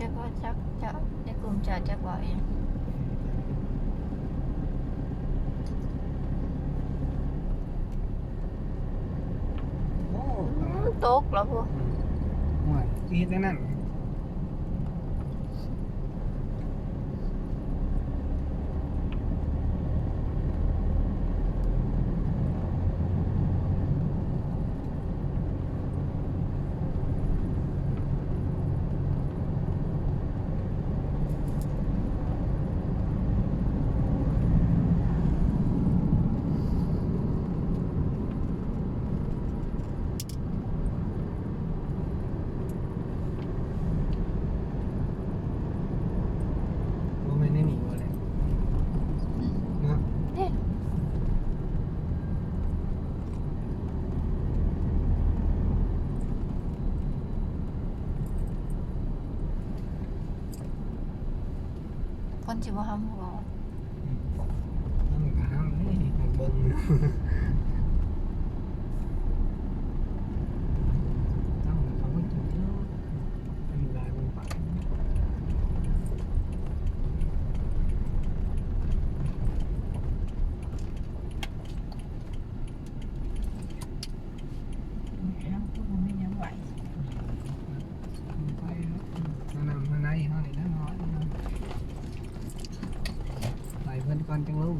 ຈັກວ່າ ຈັກ ຈະ ໃນກຸ່ມຈະ ຈັກວ່າອີ່ຫຍັງ. ໂອ້ ອືມ ຕົກແລ້ວພຸ້ນ. ໂອ້ຍ ຊິເຮັດແນວນັ້ນ. ບໍ່ແມ່ນໃນນີ້ບໍ່ແຫຼະເນາະ? ເດ້ ຄົນຊິບໍ່ຫ້າມບໍ່? ອືມ ມັນກໍຫ້າມເດ້ ເບິ່ງ ເຈົ້າກໍເບິ່ງຢູ່ເນາະ ມັນຫຼາຍມັນປານ ແລ້ວກໍບໍ່ມີຫຍັງໄຫວ ໄປເນາະ ມານຳມາໃນເຮົານີ້ແຫຼະເນາະ ໄປເພິ່ນກ່ອນຈັ່ງລົງ.